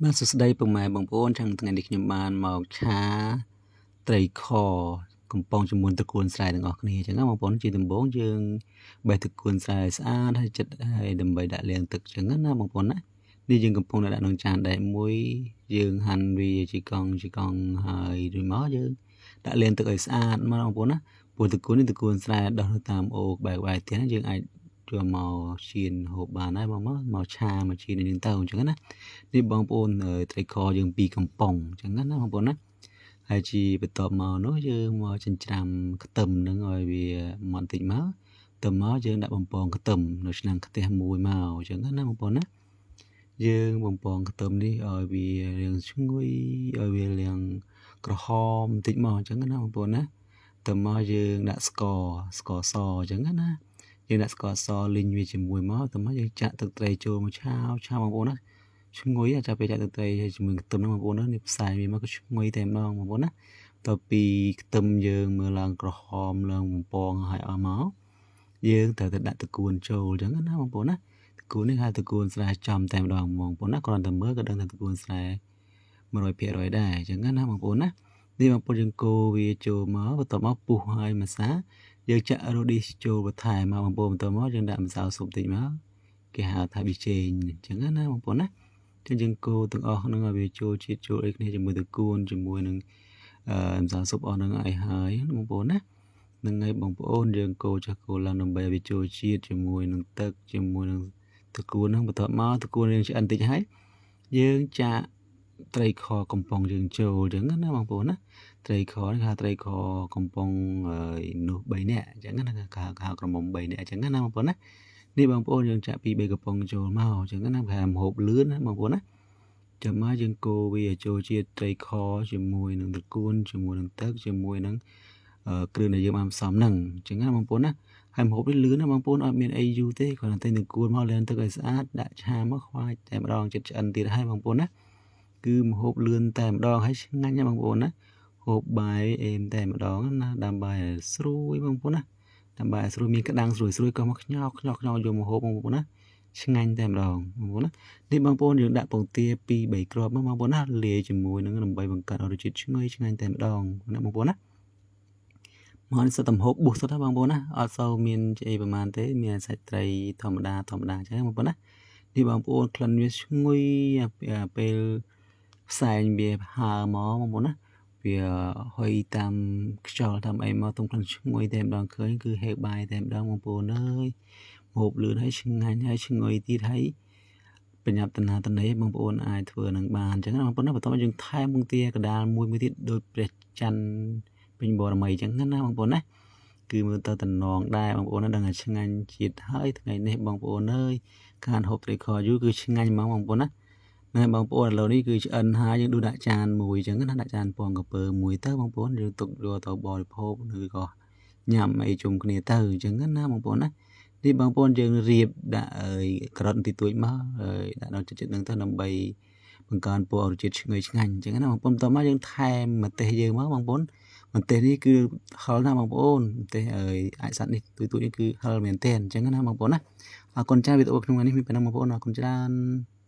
បាទសួស្តីពុកម៉ែបងប្អូនចឹងថ្ងៃនេះខ្ញុំបានមកឆាត្រីខកំប៉ុងជាមួយត្រកួនស្រែទាំងអស់គ្នាចឹងណាបងប្អូនជាដំបូងយើងបេះត្រកួនស្រែស្អាតហើយចិត្តហើយដើម្បីដាក់លាងទឹកចឹងណាបងប្អូនណានេះយើងកំពុងតែដាក់ក្នុងចានដែកមួយយើងហាន់វាជាកង់ជាកង់ហើយរួចមកយើងដាក់លាងទឹកឲ្យស្អាតមកបងប្អូនណាព្រោះត្រកួននេះត្រកួនស្រែដោះនៅតាមអូក្បែរក្បែរផ្ទះយើងអាចយកមកចៀនហូបបានហើយបងមកមកឆាមកចៀននេះទៅអញ្ចឹងណានេះបងប្អូនត្រីខយើងពីរកំប៉ុងអញ្ចឹងណាបងប្អូនណាហើយជាបន្ទាប់មកនោះយើងមកចិញ្ច្រាំខ្ទឹមនឹងឲ្យវាម៉ត់តិចមកទៅមកយើងដាក់បំពងខ្ទឹមនៅឆ្នាំងខ្ទះមួយមកអញ្ចឹងណាបងប្អូនណាយើងបំពងខ្ទឹមនេះឲ្យវារាងឈ្ងុយឲ្យវារាងក្រហមបន្តិចមកអញ្ចឹងណាបងប្អូនណាទៅមកយើងដាក់ស្ករស្ករសអញ្ចឹងណាយើងដាក់ស្ករសលីងវាជាមួយមកទៅមកយើងចាក់ទឹកត្រីចូលមកឆាវឆាវបងប្អូនណាឈ្ងុយចាប់ពេលចាក់ទឹកត្រីជាមួយខ្ទឹមហ្នឹងបងប្អូនណានេះផ្សាយវាមកក៏ឈ្ងុយតែម្ដងបងប្អូនណាតទៅពីខ្ទឹមយើងមើលឡើងក្រហមឡើងបំពងហើយអស់មកយើងត្រូវតែដាក់ត្រកួនចូលអញ្ចឹងណាបងប្អូនណាត្រកួននេះហៅត្រកួនស្រែចំតែម្ដងបងប្អូនណាគ្រាន់តែមើលក៏ដឹងថាត្រកួនស្រែ100%ដែរអញ្ចឹងណាបងប្អូនណានេះបងប្អូនយើងកូរវាចូលមកបន្ទាប់មកពុះហើយម្សាយើងចាក់រ៉ូឌីសចូលបន្ថែមមកបងប្អូនបន្ទាប់មកយើងដាក់ម្សៅស៊ុបតិចមកគេហៅថាប៊ីចេងអញ្ចឹងណាបងប្អូនណាចឹងយើងកូរទាំងអស់ហ្នឹងឲ្យវាចូលជាតិចូលអីគ្នាជាមួយត្រកួនជាមួយនឹងអឺម្សៅស៊ុបអស់ហ្នឹងឲ្យហើយបងប្អូនណានឹងហើយបងប្អូនយើងកូរចាស់កូរឡើងដើម្បីឲ្យវាចូលជាតិជាមួយនឹងទឹកជាមួយនឹងត្រកួនហ្នឹងបន្ទាប់មកត្រកួនយើងឆ្អិនតិចហើយយើងចាក់ត្រីខកំប៉ុងយើងចូលអញ្ចឹងណាបងប្អូនណាត្រីខនេះគេហៅត្រីខកំប៉ុងនោះ3នាក់អញ្ចឹងណាគេហៅក្រមុំ3នាក់អញ្ចឹងណាបងប្អូនណានេះបងប្អូនយើងចាក់ពី3កំប៉ុងចូលមកអញ្ចឹងណាគេហៅម្ហូបលឿនណាបងប្អូនណាចាំមកយើងកូរវាចូលជាតិត្រីខជាមួយនឹងត្រកួនជាមួយនឹងទឹកជាមួយនឹងគ្រឿងដែលយើងបានផ្សំហ្នឹងអញ្ចឹងណាបងប្អូនណាហើយម្ហូបនេះលឿនណាបងប្អូនអត់មានអីយូរទេគ្រាន់តែទិញត្រកួនមកលាងទឹកឲ្យស្អាតដាក់ឆាមកខ្វាចតែម្ដងចិត្តឆ្អិនទៀតហើយបងប្អូនណាគឺម្ហូបលឿនតែម្ដងហើយឆ្ងាញ់ណាបងប្អូនណាហូបបាយអេមតែម្ដងណាដើម្បីឲ្យស្រួយបងប្អូនណាដើម្បីឲ្យស្រួយមានក្តាំងស្រួយស្រួយក៏មកខ្ញោខ្ញោខ្ញោយកមកហូបបងប្អូនណាឆ្ងាញ់តែម្ដងបងប្អូនណានេះបងប្អូនយើងដាក់ពងទា2 3គ្រាប់មកបងប្អូនណាលាយជាមួយនឹងដើម្បីបង្កើតរសជាតិឈ្ងុយឆ្ងាញ់តែម្ដងណាបងប្អូនណាមកនេះសុទ្ធតែម្ហូបបុះសុទ្ធណាបងប្អូនណាអត់សូវមានអីប្រហែលទេមានសាច់ត្រីធម្មតាធម្មតាអញ្ចឹងបងប្អូនណានេះបងប្អូនក្លិនវាឈ្ងុយពេលផ្សែងវាហើមកបងប្អូនណាវាហុយតាមខ្យល់តាមអីមកទុំក្លិនឈ្ងុយតែម្ដងឃើញគឺហេវបាយតែម្ដងបងប្អូនអើយម្ហូបលឿនហើយឆ្ងាញ់ហើយឈ្ងុយទៀតហើយបញ្ញាប់តណាតនីបងប្អូនអាចធ្វើនឹងបានអញ្ចឹងណាបងប្អូនណាបន្ទាប់មកយើងថែមពងទាកដាលមួយមួយទៀតដូចព្រះច័ន្ទពេញបរមីអញ្ចឹងណាបងប្អូនណាគឺមើលទៅតំណងដែរបងប្អូនណាដឹងថាឆ្ងាញ់ជាតិហើយថ្ងៃនេះបងប្អូនអើយខានហូបត្រីខយូរគឺឆ្ងាញ់ហ្មងបងប្អូនណាណែបងប្អូនឥឡូវនេះគឺឆ្អិនហើយយើងដួសដាក់ចានមួយអញ្ចឹងណាដាក់ចានពងកាពើមួយទៅបងប្អូនយើងទុកយកទៅបរិភោគឬក៏ញ៉ាំអីជុំគ្នាទៅអញ្ចឹងណាបងប្អូនណានេះបងប្អូនយើងរៀបដាក់អើយការ៉ុតបន្តិចតួចមកហើយដាក់ដល់ចិត្តៗហ្នឹងទៅដើម្បីបង្កើនពណ៌រសជាតិឈ្ងុយឆ្ងាញ់អញ្ចឹងណាបងប្អូនបន្តមកយើងថែមម្ទេសយើងមកបងប្អូនម្ទេសនេះគឺហឹរណាស់បងប្អូនម្ទេសអើយអាចសត្វនេះទូចទូចនេះគឺហឹរមែនទែនអញ្ចឹងណាបងប្អូនណាអរគុណច្រើនវីដេអូក្នុងថ្ងៃនេះមានប៉ុណ្ណឹងបងប្អូនអរគុណច្រើន។